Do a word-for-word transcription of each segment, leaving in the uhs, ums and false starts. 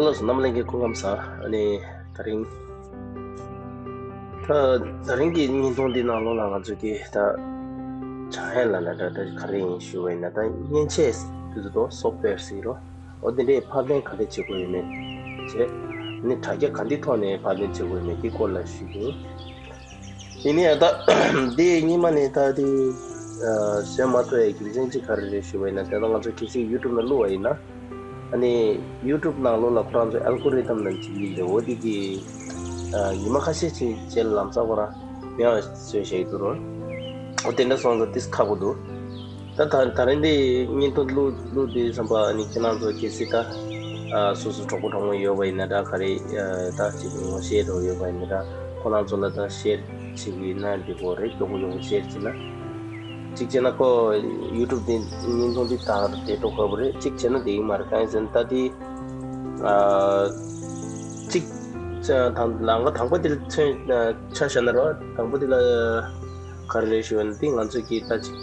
ལགས་སོ། རྣམ་པ་ལྷན་རྒྱས་སྐུ་ཁམས་བཟང་། ཨ་ནི་དེ་རིང་ད་དེ་རིང་གི་བརྙན་ཐུང་འདི་ནང་ལོགས་ལ་ང་ཚོ་གིས་ད་ཅང་ཧེ་ལ་ལ་ད་ད་ག་རེ་ཡིན་ཞུ་བ་ཡིན་ན། ད་མཉེན་ཆས་དེ་ཚོ་དང་སོབ་ཝེར་ཟེར་རོ། འོ་དེ་འདྲའི་ཕབ་ལེན་ག་འདྲ་བྱེད་དགོས་ཡོད་མེད་བྱས། ཨ་ནི་དྲ་རྒྱ་ག་འདི་ཐོག་ནས་ཕབ་ལེན་བྱེད་དགོས་ཡོད་མེད་དེ་སྐོར་ལ་ཞུ་གི་ཡིན། ཡིན་ནའི་ད་འདི་སྔོན་མ་ནས་ད་དེ་བཟོས་མ་ཐུབ་པའི་རྒྱུ་མཚན་གཅིག་ག་རེ་རེད་ཞུ་བ་ཡིན་ན། དེ་ད་ང་ཚོ་གལ་སྲིད་ཡུ་ཊུབ་ནང་བླུགས་པ་ཡིན་ན། ཨ་ནི་ཡུ་ཊུབ་ནང་ལོགས་ལ་ཁོ་རང་ཚོ་ཨལ་གོ་རི་དམ་ནང་བྱེད་ཀྱི་ཡིན་པས། འོ་དེ་གི་ཉི་མ་ཁ་ཤས་ཅིག་རྗེས་ལ་ལམ་སང་ཁོ་རང་མེད་པ་བཟོས་བཞག་གི་འདུག་རོ། འོ་དེ་འདྲ་སོང་ཙང་ཏིས་ཁག་པོ་འདུག་ད་ད་ད་རིང་འདི་བརྙན་ཐུང་བླུགས་བླུགས་དུས་ཙམ་པ་ཨ་ནི་ཁྱེད་རང་ཚོ་གལ་སྲིད་ད་ཨ་སོ་སོ་གྲོགས་པོ་གྲོགས་མོ་ཡོད་པ་ཡིན་ན་འདྲ། ག་རེ་ཨ་ད་ཅིག་ངོ་ཤེས་རོགས་ཡོད་པ་ཡིན་ན་འདྲ། ཁོ་རང་ཚོ་ལ་ད་ཤེར་བྱེད་ཀྱི་ན་འགྲིག་གོ་རེད། མགྱོགས་པོ་མགྱོགས་པོ་ཤེར་བྱེད་ན། གཅིག་བྱས་ན་ཁོ་ཡུ་ཊུབ་དེ་བརྙན་ཐུང་འདི་ད་བདེ་ཏོག་ཁ་པོ་རེད། གཅིག་བྱས་ན་བདེ་གི་མ་རེད། གང་ཡིན་ཟེར་ན་ད་དེ་ཨ་གཅིག་ད་ལམ་ཁ་དང་པོ་དེ་ལ་མཚོན་ཆ་བཞག་ན་རོ། དང་པོ་དེ་ལ་ག་རེ་རེད་ཞུ་བ་ན། དེ་ང་ཚོས་ཀྱིས་ད་ཅིག་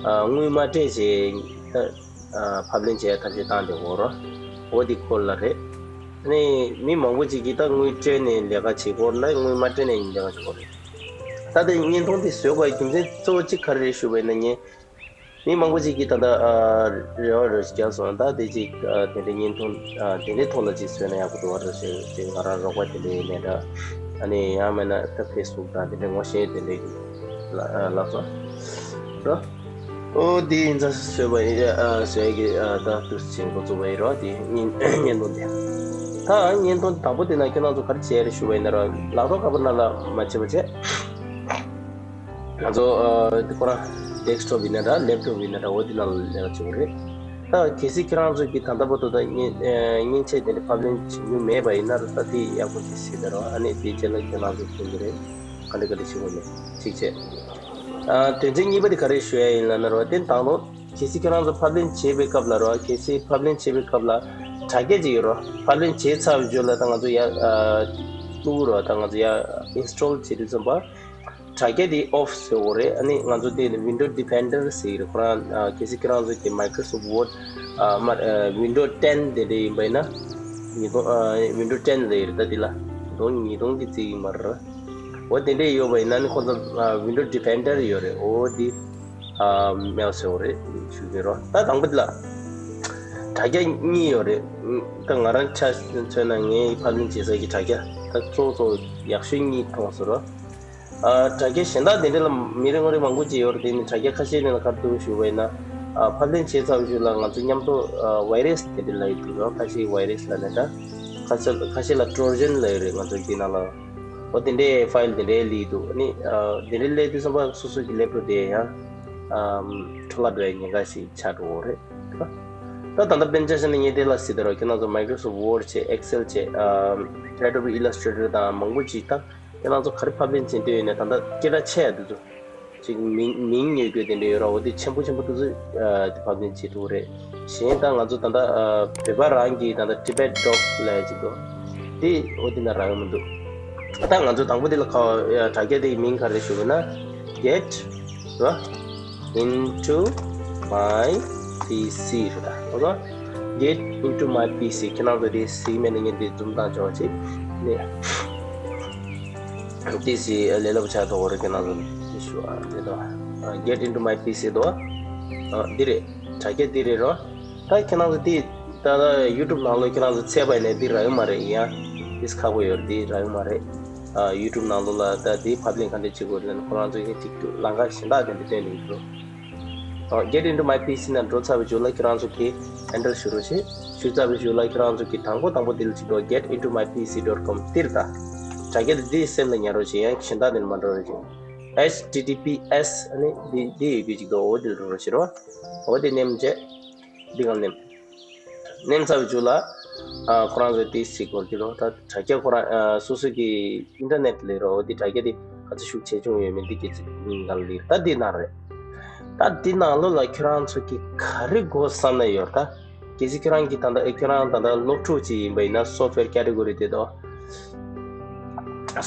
ཨ་དངུལ་མ་སྤྲད་བྱས་ཨ་ཕབ་ལེན་བྱེད་ཡ་ཐབས་ཤེས་བཏང་བསྡད་ཡོད་རོ། འོ་དེ་སྐོར་ལ་རེད། ཨ་ནི་མི་མང་པོ་ཅིག་གིས་ད་དངུལ་སྤྲད་ནས་ལས་ཀ་བྱེད་ཀྱི་ཡོད་རེད། དངུལ་མ་སྤྲད་ནས་ལས་ཀ་བྱེད་ཀྱི་ཡོད་རེད། ད་ལྟ་བརྙན་ཐུང་དེ་བཟོས་པའི་རྒྱུ་མཚན་གཙོ་བོ་གཅིག་ག་རེ་རེད་ཞུ་བ་ཡིན་ན། ངས་མི་མང་པོ་ཅིག་གིས་ད་ལྟ་ཨ་རེ་བ་རེ་བ་རྒྱག་སོང་། ད་དེ་ཅིག་ཨ་དེ་འདྲའི་བརྙན་ཐུང་ཨ་དེ་འདྲའི་ཐོག་ལ་ཅིག་བཟོས་ན་ཡག་པོ་འདུག་བ་རེད་ཟེར་ཅིག་ང་རང་རོགས་པ་དེ་འདྲ་ཡིན་ནའི་འདྲ། ཨ་ནི་ཡང་མིན་ན་ད་ཕེ་སི་བུག་དང་དེ་འདྲའི་ངོ་ཤེས་དེ་འདྲའི་གི་ལ་ཨ་ལབ་སོང་རོ། ཨོ་དེ་ཡིན་ཙང་བཟོས་པ་ཡིན། ཨ་བཟོས་ཀྱི་ཨ་ད་དུས་ཆེན་འགོ་བཙུགས་པ་ཡིན་རོ། དེ་བརྙན་བརྙན་ཐུང་དེ། ད་བརྙན་ཐུང་དང་པོ་དེ་ན་ཁྱེད་རང་ཚོ་ག་རེ་བྱས་རེད་ཞུ་བ་ཡིན་ན་རོ། ལག་ཐོག་ཁ་པར་ནང་ལ་མ་བྱེད་པ་བྱས། ང་ཚོ་ཨ་དེ་ཁོ་རང་ཌེ་སི་ཊོབ་ཡིན་ན་འདྲ། ལེབ་ཊོབ་ཡིན་ན་འདྲ། འོ་དེ་ནང་ལ་ལས་ཀ་བྱེད་དགོས་རེད། ད་གལ་སྲིད་ཁྱེད་རང་ཚོ་གིས་ད་ལྟ་བར་དུ་ད་མཉེན་ཨ་མཉེན་ཆས་དེ་འདྲ་ཕབ་ལེན་བྱེད་མྱོང་མེད་པ་ཡིན་ན་རོ། ད་དེ་ཡག་པོ་ཅིག་གཟིགས་ད་རོ། ཨ་ནི་དེའི་རྗེས་ལ་ཁྱེད་རང་ཚོ་མཐོང་གི་རེད། ག་འདྲ་ག་འདྲ་བྱེད་དགོས་མེད་གཅིག་བྱས། ཨ་དོན་ཚན་གཉིས་པ་དེ་ག་རེ་ཞུ་ཡ་ཡིན་ལབ་ན་རོ། དེ་དང་པོ་གལ་སྲིད་ཁྱེད་རང་ཚོ་ཕབ་ལེན་བྱེད་པའི་སྐབས་ལ་རོ། གལ་སྲིད་ཕབ་ལེན་བྱེད་པའི་སྐབས་ལ་དྲ་རྒྱ་ཅིག་ཡོད་རོ། ཕབ་ལེན་བྱས་ཚར་བའི་རྗེས་ལ་ད་ང་ཚོ་ཡ་ཨ་བླུགས་རོ། ད་ང་ཚོ་ཡ་ཨིན་སི་ཊོལ་བྱེད་དུས་ཙམ་པ་དྲ་རྒྱ་དེ་ཨོཕ་བཟོ་དགོས་རེད། ཨ་ནི་ང་ཚོ་དེ་ནི་ཝིན་ཌོ་ཌི་ཕེན་ཌར་ཟེར་གྱི་རེད། ཁོ་རང་ཨ་གལ་སྲིད་ཁྱེད་རང་ཚོ་དེ་མའི་ཀྲོ་སོཕ་ཝར་ཌི་ཨ་མ་ཨ་ཝིན་ཌོ་ཊེན་དེ་འདྲ་ཡིན་པ་ཡིན་ན། ཉིས་སྟོང་ཨ་ཝིན་ཌོ་ཊེན་ལ་ཡོད་རེད། ད་དེ་ལ་ཉིས་སྟོང་ཉིས་སྟོང་གི་རྩིས་ཡིན་པ་རེད། འོ་དེ་འདྲས་ཡོད་པ་ཡིན་ན་ནི་ཁོ་ཚོ་ཨ་ཝིན་ཌོ་ཌི་ཕེན་ཌར་ཡོད་རེད། འོ་དེ་ཨ་མེད་པ་བཟོ་དགོས་རེད་ཞུ་གི་རོ། ད་དང་པོ་དེ་ལ་དྲ་རྒྱ་གཉིས་ཡོད་རེད། ད་ང་རང་ཆ་མཚོན་ན་ངའི་ཕབ་ལེན་བྱེད་ས་ཀྱི་དྲ་རྒྱ་ད་གཙོ་བོ་གཙོ་བོ་ཡག་ཤོས་གཉིས་མཐོང་སོང་རོ། ཨ་དྲ་རྒྱ་གཞན་དག་དེ་འདྲ་ལ་མི་རེ་ངོ་རེ་མང་པོ་ཅིག་ཡོད་རེད། དེ་ནི་དྲ་རྒྱ་ཁ་ཤས་ནས་ལ་ག་རེ་འདུག་ཞུ་བ་ཡིན་ན། ཨ་ཕབ་ལེན་བྱས་ཚར་བའི་རྗེས་ལ་ང་ཚོ་མཉམ་དུ་ཨ་ཝའི་རེ་སི་དེ་འདྲ་ལ་ཡོད་འདུག་རོ། ཁ་ཤས་ཝའི་རེ་སི་ལབ་ནས་འདྲ། ཁ་ཤས་ཁ་ཤས་ལ་ཊོ་རོ་ཇན་ལབ་ཡོད་རེད། ང་ཚོ་འདི་ནང་ལ་འོ་དེ་འདྲའི་ཕའིལ་དེ་འདྲའི་སླེབས་འདུག་ཨ་ནི་ཨ་དེ་འདྲའི་སླེབས་དུས་ཙམ་པ་སོ་སོ་གི་ལེབ་ཊོབ་དེ་ཡང་ཨ་འཕྲོ་བརླག་འགྲོ་ཡའི་ཉེན་ཁ་ཞིག་ཆགས་འགྲོ་གི་རེད། ད་ད་ལྟ་དཔེར་ན་ཆ་བཞག་ན་ངས་དེ་ལ་ཟེར་དེ་རོ། ཁྱེད་རང་ཚོ་མའི་ཀྲོ་སོཕ་ཝར་ཌི་བྱས། ཨེག་སེལ་བྱས། ཨ་ཨེ་ཌོ་བི་ཨི་ལས་ཊྲེ་ཊར་དང་མང་པོ་ཅིག་ད། ཁྱེད་རང་ཚོ་ག་རེ་ཕབ་ལེན་བྱེད་འདོད་ཡོད་ན་ད་ལྟ་སྐད་གྲགས་ཆེ་ཡ་དེ་ཚོ་ཅིག་མིང་མིང་ཉོ་རྒྱུ་དེ་འདྲ་ཡོད་ར། འོ་དེ་ཆེན་པོ་ཆེན་པོ་དེ་ཚོ་ཨ་དེ་ཕབ་ལེན་བྱེད་ཐུབ་རེད། གཞན་ད་ང་ཚོ་ད་ལྟ་ཨ་བོད་པ་རང་གི་ད་ལྟ་ཊི་བེཊ་ཌོག་ལབ་ཡ་ཅིག་འདུག་དེ་འོ་དེ་ན་རག་གི་མི་འདུག་ད་ང་ཚོ་དང་པོ་དེ་ལ་ཁ་དྲ་རྒྱ་དེའི་མིང་ག་རེ་ཞུ་དགོས་ན། གེཊ་ར། Into my P C རེད་ད། ཨོ་ད། Get into my P C། ཁྱེད་རང་ཚོ་དེ་གཟིགས་མེད་ན་ངས་འདི་ཛུམ་བཏང་ཆོག་ཅིག་ནས། ཏི་སི་ལས་སླ་པོ་ཆགས་འདུག་རེད། ཁྱེད་རང་ཚོ་ཞུ་ཨ་འདི་དོ། Get into my P C དོ། ཨ་འདི་རེད། དྲ་རྒྱ་འདི་རེད་རོ། ད་ཁྱེད་རང་ཚོ་འདི་ད་ལྟ་ཡུ་ཊུབ་ནང་ལོགས་ཁྱེད་རང་ཚོ་བཙལ་བ་ཡིན་ན་འདི་རག་གི་མ་རེད། ཡིན་ཡང་ཏིས་ཁག་པོ་ཡོད་རེད། འདི་རག་གི་མ་རེད། ཨ་ཡུ་ཊུབ་ནང་ལོགས་ལ་ད་དེའི་ཕབ་ལེན་ག་འདྲ་བྱེད་དགོས་རེད་ལབ་ན། ཁོ་རང་ཚོ་གིས་ཅིག་ཏུ་ལམ་ཁ་གཞན་དག་དེ་འདྲ་སྟོན་གྱི་འདུག་ཨ། Get into my P C ནང་འགྲོ་ཚར་བའི་མཇུག་ལ་ཁྱེད་རང་ཚོ་གིས་ཨེན་ཊར་ཞུ་རོགས་བྱེད། ཞུ་ཚར་བའི་མཇུག་ལ་ཁྱེད་རང་ཚོ་གིས་དང་པོ་དང་པོ་དེ་ལ་ཅིག་འགྲོ། Get into my P C dot com དེ་རེད་ད། དྲ་རྒྱ་དེ་འདིའི་སེམས་ལ་ཉར་རོགས་བྱེད། ཡང་གཞན་དག་དེ་ལ་མ་འགྲོ་རོགས་བྱེད། H T T P S ཨ་ནི་འདི་འདི་ཡོད་པའི་ཅིག་འདུག་འོ་དེ་ལ་འགྲོ་རོགས་བྱེད་རོགས། འོ་དེ་མནན་བྱས། འདི་སྒང་མནན། མནན་ཚར་བའི་མཇུག་ལ། ཨ་ཁོ་རང་ཚོའི་ཏིས་ཅིག་འགོར་གྱི་རོ། ད་དྲ་རྒྱ་ཁོ་རང་ཨ་སོ་སོ་གི་ཨིན་ཊར་ནེཊ་ལས་རོ། འདི་དྲ་རྒྱ་འདི་ག་ཚོད་ཤུགས་ཆེ་ཆུང་ཡོད་མེད་འདི་གི་ཚིག་ནང་ལ་ལས། ད་འདི་ནང་རེད། ད་འདི་ནང་ལོགས་ལ་ཁྱོད་རང་ཚོ་གི་ག་རེ་དགོས་བསམ་ན་ཡོད་ད། གལ་སྲིད་ཁྱོད་རང་གི་ད་ལྟ་ཨེ་ཁྱོད་རང་ད་ལྟ་སློབ་ཕྲུག་ཅིག་ཡིན་པ་ཡིན་ན། སོཕ་ཝེར་ཀེ་ཊི་གོ་རི་དེ་དོ།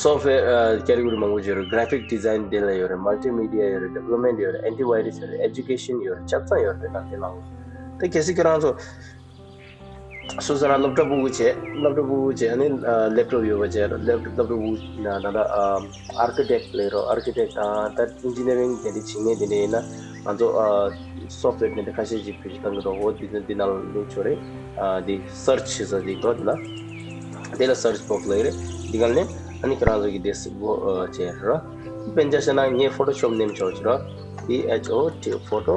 སོཕ་ཝེར་ཨ་ཀེ་ཊི་གོ་རི་མང་པོ་ཅིག་ཡོད་རེད། གྷ་ར་ཕིག་ཌི་ཛའིན་དེ་ལ་ཡོད་རེད། མལ་ཊི་མི་ཌི་ཡ་ཡོད་རེད། ཌི་བེ་ལོབ་མེན་ཊི་ཡོད་རེད། ཨེན་ཊི་ཝའི་རས་ཡོད་རེད། ཨེ་ཇུ་ཀེ་ཤན་ཡོད་རེད། ཆ་ཚང་ཡོད་རེད། ད་དེ་ནང་ལོགས། ད་གལ་སྲིད་ཁྱོད་རང་ཚོ་ སོ་སོ་རང་སློབ་གྲྭ་ཕྲུ་གུ་བྱས། སློབ་གྲྭ་ཕྲུ་གུ་བྱས། ཨ་ནི་ལེབ་ཊོབ་ཡོད་པ་བྱས། ལེབ་ཊོབ་ཕྲུ་གུ་ན་ད་ལྟ་ཨར་ཀི་ཊེག་ལབ་རོ། ཨར་ཀི་ཊེག་དང་ད་ཨིན་ཇི་ནི་ཡ་རིང་དེ་འདྲ་བྱེད་མཁན་དེ་འདྲ་ཡིན་ན། ང་ཚོ་སོབ་ཝེར་དེ་འདྲ་ཁ་ཤས་ཅིག་བེད་སྤྱོད་གཏང་གི་འདུག་འོ་དེ་འདི་ནང་ལ་ལུག་ཆོག་རེད། དེ་སར་ཆི་བྱེད་ས་ཅིག་འདུག་དེ་ལ། དེ་ལ་སར་ཆི་བོག་སི་ལབ་རེད། འདི་ག་ནས་ཨ་ནི་ཁྱེད་རང་ཚོ་གི་དེ་སི་བོ་བྱས་རོ། དཔེར་ན་ཆ་བཞག་ན་ངས་ཕོ་ཊོ་ཤོབ་ནེམ་ཆོག་ཆོག་རོ། P H O T Photo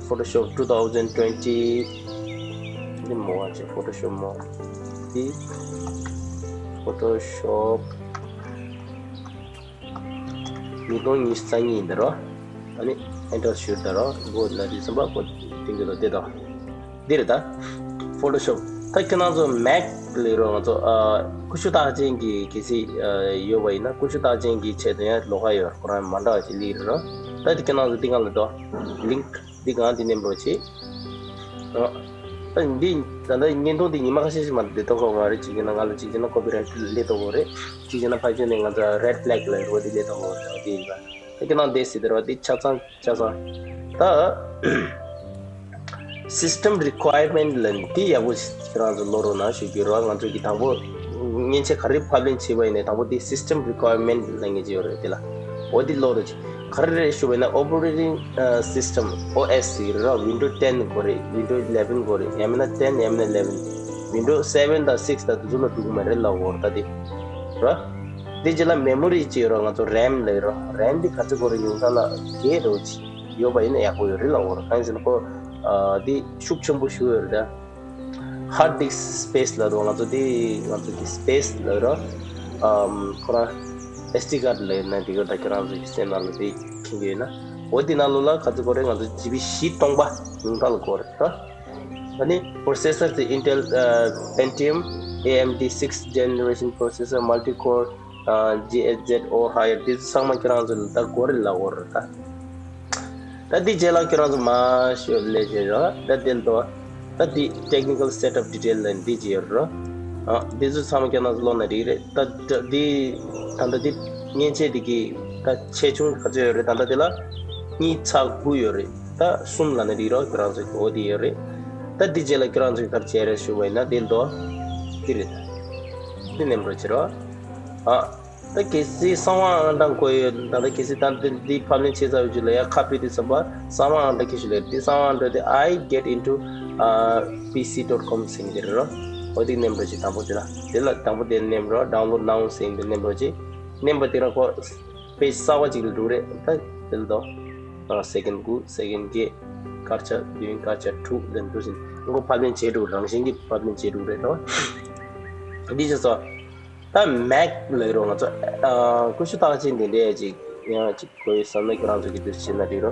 Photoshop two thousand twenty། འདི་མོ་བ་ཆེ། ཕོ་ཊོ་ཤོབ་མོ། འདི་ཕོ་ཊོ་ཤོབ་ཉིས་སྟོང་ཉི་ཤུ་རྩ་གཉིས་ཡིན་ད་རོ། ཨ་ནི་ཨེན་ཊར་ཞུ་ད་རོ། འགོ་ན་དེ་ཚན་པ་གོ་ཏིང་གི་རོ་དེ་དང་། འདི་རེད་ད། ཕོ་ཊོ་ཤོབ། ད་ཁྱེད་རང་ཚོ་མེག་ལབ་རོ། ང་ཚོ་ཨ་ཀུ་ཤུ་རྟགས་ཅན་གྱི་གལ་སྲིད་ཨ་ཡོད་པ་ཡིན་ན། ཀུ་ཤུ་རྟགས་ཅན་གྱི་ཆེད་དུ་ཡང་ལོགས་ཀ་ཡོད། ཁོ་རང་མ་འདྲ་བ་ཅིག་སླེབས་རེད་རོ། ད་དེ་ཁྱེད་རང་ཚོ་འདི་སྒང་ལ་འགྲོ། ལིང་ཀི་འདི་སྒང་འདི་ནེམ་རོ་ཆེ། ཨ་ད་འདི་ད་ལྟ་བརྙན་ཐུང་འདི་ཉི་མ་ཁ་ཤས་ཤིག་མ་གཏོགས་ཐོན་གོ་མ་རེད། གཅིག་བྱས་ན་ང་ལ་གཅིག་བྱས་ན་ཀོ་པི་རའེ་ཊི་སླེབས་ཐུབ་ཀྱི་རེད། གཅིག་བྱས་ན་ཕལ་ཆེར་ནས་ང་ཚོ་རེཌ་ཕི་ལེག་ལབ་རོ། འདི་སླེབས་ཐུབ་ཀྱི་རེད། འདི་ཡིན་པ། ད་ཁྱེད་རང་འདི་ཟེར་དེ་རོ། འདི་ཆ་ཚང་ཆ་ཚང་། ད་སིས་ཊམ་རི་ཀོ་ཡར་མེན་ཊི་ལབ་འདི་ཡག་པོ་ཁྱེད་རང་ཚོ་ཀློག་རོགས་གནང་ཞུ་རྒྱུ་རོ། ང་ཚོ་གི་དང་པོ་མཉེན་ཆས་ག་རེ་ཕབ་ལེན་བྱེད་པ་ཡིན་ནའི་དང་པོ་འདི་སིས་ཊམ་རི་ཀོ་ཡར་མེན་ཊི་ལབ་མཁན་ཅིག་ཡོད་རེད། དེ་ལ་འོ་འདི་ཀློག་རོགས་གྱིས། ག་རེ་རེད་ཞུ་བ་ཡིན་ན། ཨོ་པ་རེ་ཊིང་སིས་ཊམ། ཨོ་ཨེསི་ཟེར་རོ། ཝིན་ཌོ་ཊེན་དགོས་རེད། ཝིན་ཌོ་ཨི་ལེ་ཝེན་དགོས་རེད། ཡང་མིན་ན་ཊེན། ཡང་མིན་ན་ཨི་ལེ་ཝེན། ཝིན་ཌོ་སེ་ཝེན་དང་སིག་སི་དང་དེ་ཚོ་ལ་འགྲོ་གི་མ་རེད་ལབ་ཀྱི་ཡོད་རེད། ད་འདི་རོ། འདི་རྗེས་ལ་མེ་མོ་རི་ཅིག་ཡོད་རོ། ང་ཚོ་རེམ་ལབ་ཀྱི་རོ། རེམ་འདི་ག་ཚོད་དགོས་རེད། ཉུང་མཐའ་ལ་བརྒྱད་འདྲ་བོ་ཅིག་ཡོད་པ་ཡིན་ན་ཡག་པོ་ཡོད་རེད་ལབ་ཀྱི་ཡོད་རེད། གང་ཡིན་ཟེར་ན་ཁོ་ཨ་འདི་ཤུགས་ཆེན་པོ་ཞེ་པོ་ཡོད་རེད་ད། ཧར་ཌི་སི་ཀི་སི་པེ་སི་ལབ་འདུག་ང་ཚོ་འདི་ང་ཚོ་གི་སི་པེ་སི་ལབ་ཀྱི་རོ། ཨམ་ཁོ་རང་ཨེསི་ཌི་ཀར་ཌི་ལབ་ན་འགྲིག་གི་རེད། ད་ཁྱེད་རང་ཚོ་གི་སེམས་ནང་ལ་འདི་མཁྱེན་གྱི་ཡོད་ན། འོ་འདི་ནང་ལོགས་ལ་ག་ཚོད་དགོས་རེད། ང་ཚོ་ཇི་བི་བཞི་སྟོང་པ་ཉུང་མཐའ་ལ་དགོས་རེད་རོ། ཨ་ནི་པོ་རོ་སེ་སར་དེ་ཨིན་ཊེལ་ཨ་པེན་ཊི་ཡམ། ཨེ་ཨེམ་ཌི་sixth generation processor, multi-core, ཨ་ཇི་ཨེཆ་ཛེཌ་ཨོ་ཧའི་ཡར། དེ་ཚོ་ཚང་མ་ཁྱེད་རང་ཚོ་ལ་ད་དགོས་རེད་ལབ་ཀྱི་ཡོད་རེད་ད། ད་འདི་རྗེས་ལ་ཁྱེད་རང་ཚོ་མར་ཤོག་ལས་བྱེད་རོ། ད་དེ་ལ་འདུག་ད་འདི་ཊེག་ནི་ཀལ་སེ་ཊབ་ཌི་ཊེལ་ལབ་འདི་ཅིག་ཡོད་རེད་རོ། ཨ་འདི་ཚོ་ཚང་མ་ཁྱེད་རང་ཚོ་ཀློག་ན་འགྲིག་རེད། ད་ད་འདི་ད་ལྟ་འདི་མཉེན་ཆས་འདི་གི་ད་ཆེ་ཆུང་ག་ཚོད་ཡོད་རེད། ད་ལྟ་འདི་ལ་གཉིས་ཚེག་དགུ་ཡོད་རེད། ད་གསུམ་ལབ་ན་འགྲིག་རོ། ཁྱེད་རང་ཚོ་གི་འོ་འདི་ཡོད་རེད། ད་འདི་རྗེས་ལ་ཁྱེད་རང་ཚོ་གི་ག་རེ་བྱེད་རེད་ཞུ་བ་ཡིན་ན། འདི་ལ་འདུག་འདི་རེད། འདི་ནེམ་རོ་བྱེད་རོ། ཨ་ད་གལ་སྲིད་གསང་བ་ཨང་གྲངས་བཀོད་ཡོད། ད་ལྟ་གལ་སྲིད་ད་འདི་འདི་ཕབ་ལེན་བྱས་ཚར་བའི་རྗེས་ལ་ཡར་ཁ་ཕྱེ་དུས་ཙམ་པ་གསང་བ་ཨང་གྲངས་ཁྱེར་ཤོག་ལབ་རེད། འདི་གསང་བ་ཨང་གྲངས་དེ་I get into ཨ་P C dot com ཟེར་གྱི་རེད་རོ། འོ་འདི་ནེམ་རོ་བྱེད། དང་པོ་དེ་ལ། དེ་ལ་དང་པོ་དེ་ནེམ་རོ། Download now ཟེར་གྱི་འདི་ནེམ་རོ་བྱེད། ནེམ་པ་དེ་རང་ཁོ་པེ་ཇི་གསར་པ་ཅིག་ལ་འགྲོ་རེད། ད་དེ་ལ་འདུག་ཨ་སེ་ཀེན་དགུ། སེ་ཀེན་བརྒྱད། སྐར་ཆ་བདུན། སྐར་ཆ་དྲུག་ལ་འགྲོ་ཟིན། ཁོ་ཕབ་ལེན་བྱས་འགྲོ། རང་བཞིན་གྱིས་ཕབ་ལེན་བྱས་འགྲོ་རེད་རོ། འདི་བྱས་སོ། ད་མེག་ལབ་རོ། ང་ཚོ་ཨ་ཀུ་ཤུ་རྟགས་ཅན་དེ་འདྲས་ཅིག་ཡང་ཅིག་དགོས་ཡོད་བསམ་ན་ཁྱེད་རང་ཚོ་གི་འདིར་བྱེད་ན་འགྲིག་རོ།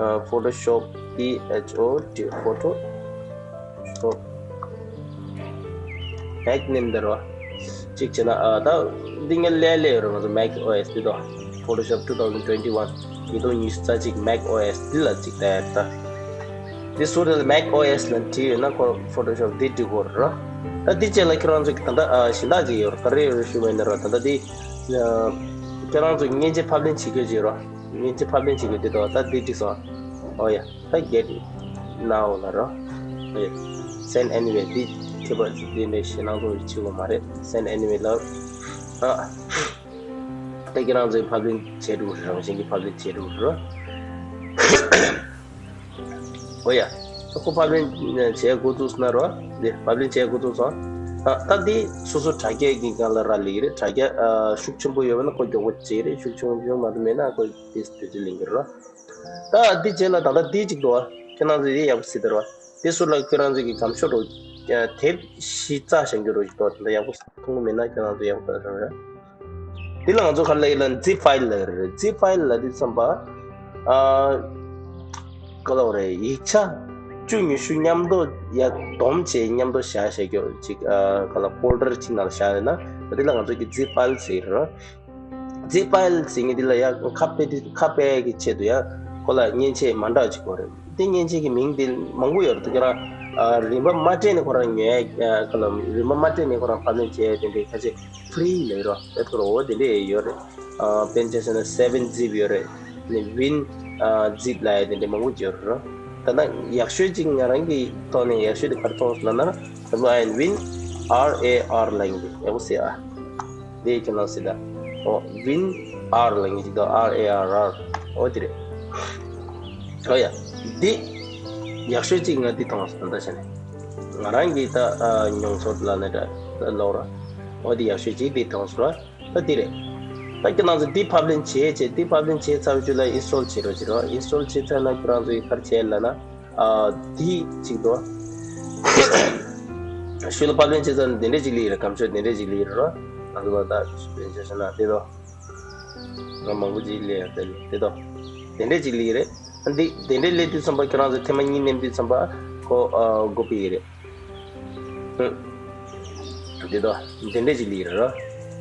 ཨ་Photoshop P H O T Photoshop མེག་ནེམ་དེ་རོ། ཅིག་བྱས་ན་ཨ་ད་འདི་ངས་ལས་ལས་ཡོད་རོ། ང་ཚོ་མེག་ཨོ་ཨེསི་འདི་དོ། Photoshop two thousand twenty-one ཉིས་སྟོང་ཉི་ཤུ་རྩ་གཅིག་མེག་ཨོ་ཨེསི་འདི་ལ་ཅིག་ལྟ་ཡ་ད། འདི་ཟུར་དེ་ལ་མེག་ཨོ་ཨེསི་ལབ་བྲིས་ཡོད་ན་ཁོ་ཕོ་ཊོ་ཤོབ་འདི་འབྲི་དགོས་རེད་རོ། ད་འདི་བྱས་ལ་ཁྱེད་རང་ཚོ་གི་ད་ལྟ་ཨ་གཞན་དག་ཅིག་ཡོད་རེད། ག་རེ་ཡོད་རེད་ཞུ་བ་ཡིན་ན་རོ། ད་ལྟ་འདི་ཨ་ཁྱེད་རང་ཚོ་མཉེན་ཆས་ཕབ་ལེན་བྱེད་རྒྱུ་ཅིག་རོ། མཉེན་ཆས་ཕབ་ལེན་བྱེད་རྒྱུ་འདི་དོ། ད་འདི་འབྲི་སོང་། ཨོ་ཡ། ད་get now ལབ་རོ། ཨོ་ཡ། send anywhere འདི་ཁྱད་པར་ཅིག་འདི་འདྲའི་ཞེད་སྣང་ཚོ་བྱེད་དགོས་མ་རེད། send anywhere ལབ། ཨ། ད་ཁྱེད་རང་ཚོས་ཕབ་ལེན་བྱས་འགྲོ་རེད། རང་བཞིན་གྱིས་ཕབ་ལེན་བྱས་འགྲོ་རེད། ཨོ་ཡ། ད་ཁོ་ཕབ་ལེན་བྱས་འགོ་བཙུགས་སོང་ན་རོ། འདི་ཕབ་ལེན་བྱས་འགོ་བཙུགས་སོང་། ཨ་ད་འདི་སོ་སོ་དྲ་རྒྱ་གི་སྒང་ལ་རག་ལས་ཀྱི་རེད། དྲ་རྒྱ་ཨ་ཤུགས་ཆེན་པོ་ཡོད་པ་ན་ཁོ་མགྱོགས་པོ་བྱེད་རེད། ཤུགས་ཆེན་པོ་མ་གཏོགས་མེད་ན་ཁོ་དེ་དུས་ཚོད་ལེན་གྱི་རེད་རོ། ད་འདི་རྗེས་ལ་ད་ལྟ་འདི་གཅིག་འདུག་ཁྱེད་རང་ཚོས་འདི་ཡག་པོ་གཟིགས་དང་རོ། དེ་ཟུར་ལ་ཁྱེད་རང་ཚོས་ཀྱི་སྒམ་ཤོག་རོ། དེབ་བཞི་རྩ་བཞེངས་རྒྱུ་རོ་ཞིག་འདུག་དེ་འདྲ་ཡག་པོ་མཐོང་གི་མེད་ན་ཁྱེད་རང་ཚོ་ཡག་པོ་ལྟ་རོགས། འདི་ལ་ང་ཚོ་ག་རེ་ལབ་ཡོད་ལབ་ན་ཛིབ་ཕའིལ་ལབ་རེད། ཛིབ་ཕའིལ་ལབ་དུས་ཙམ་པ། ཨ། ག་ལབ་རེད། ཡིག་ཆ་བཅུ་ཉི་ཤུ་མཉམ་དུ་ཡར་བསྡོམས་བྱས་མཉམ་དུ་བཞག་བཞག་རྒྱུ་ཅིག་ཨ། ག་ལབ་ཕོལ་ཌར་ཅིག་ནང་ལ་བཞག་ཡོད་ན་འདི་ལ་ང་ཚོ་གི་ཛིབ་ཕའིལ་ཟེར་གྱི་རེད། ཛིབ་ཕའིལ་ཟེར་མཁན་འདི་ལ་ཡར་ཁ་ཕྱེ་དུས་ཁ་ཕྱེ་གི་ཆེད་དུ་ཡར་ཁོ་ལ་མཉེན་ཆས་མ་འདྲ་ཅིག་དགོས་རེད། དེ་མཉེན་ཆས་ཀྱི་མིང་དེ་མང་པོ་ཡོད་རེད། ཁྱེད་རང་ཨ། རིན་པ་མ་སྤྲད་ནས་ཁོ་རང་ཉོ་ཡ་ཨ། ག་ལབ་རིན་པ་མ་སྤྲད་ནས་ཁོ་རང་ཕབ་ལེན་བྱས་ཡ་དེ་འདྲའི་ཁ་ཤས་ཕི་རི་ལབ་རོ། དེ་ཚོ་རོ་དེ་འདྲས་ཡོད་རེད། ཨ། དཔེར་ན་ཆ་བཞག་ན་སེ་ཝེན་ཛིབ་ཡོད་རེད། ནི་ཝིན་ཨ། ཛིབ་ལབ་ཡ་དེ་འདྲས་མང་པོ་ཡོད་རེད། ད་ལྟ་ཡག་ཤོས་ཅིག་ང་རང་གི་ཐོག་ནས་ཡག་ཤོས་དེ་ག་རེ་མཐོང་སོང་ལབ་ན། W I N win R A R ལབ་ཡིན་དེ་ཡག་པོ་གཟིགས་ཨ། དེ་ཁྱེད་རང་གཟིགས་ད། ཨོ་win R ལབ་ཡིན་ཅིག་ད། R A R R ཨོ་དེ་རེད། ཨོ་ཡ། འདི་ཡག་ཤོས་ཅིག་ང་འདི་མཐོང་སོང་ད་ལྟ་བྱས་ནས། ང་རང་གི་ད་ཨ་མྱོང་ཚོར་ལབ་ན་འདྲ་ད་ལོག་ར། ཨོ་འདི་ཡག་ཤོས་ཅིག་འདི་མཐོང་སོང་ར། ད་འདི་རེད། ད་ཁྱེད་རང་ཚོ་འདི་ཕབ་ལེན་བྱས་བྱས་འདི་ཕབ་ལེན་བྱས་ཚར་བའི་རྗེས་ལ་ཨིན་སི་ཊོལ་བྱེད་རོགས་བྱེད་རོགས། ཨིན་སི་ཊོལ་བྱས་ཚར་ན་ཁྱེད་རང་ཚོ་གིས་ག་རེ་བྱེད་ལབ་ན། ཨ་འདི་གཅིག་དོ། ཤུལ་ལ་ཕབ་ལེན་བྱས་ཚར་ན་དེ་འདྲས་ཅིག་སླེབས་ཡོད་རེད། སྐམ་ཤོས་དེ་འདྲས་ཅིག་སླེབས་ཡོད་རེད་རོ། ང་ཚོ་ལ་ད་ལེན་བྱས་ཟེར་ན་དེ་དོ། ང་མང་པོ་ཅིག་སླེབས་ཡོད་དེ་དེ་དོ། དེ་འདྲས་ཅིག་སླེབས་ཡོད་རེད། ཨ་འདི་དེ་འདྲས་སླེབས་དུས་ཙམ་པ་ཁྱེད་རང་ཚོ་ཐེངས་མ་གཉིས་མནན་དུས་ཙམ་པ་ཁོ་ཨ་སྒོ་ཕྱེ་གི་རེད། འདི་དོ། འདི་འདྲས་ཅིག་སླེབས་རེད་རོ།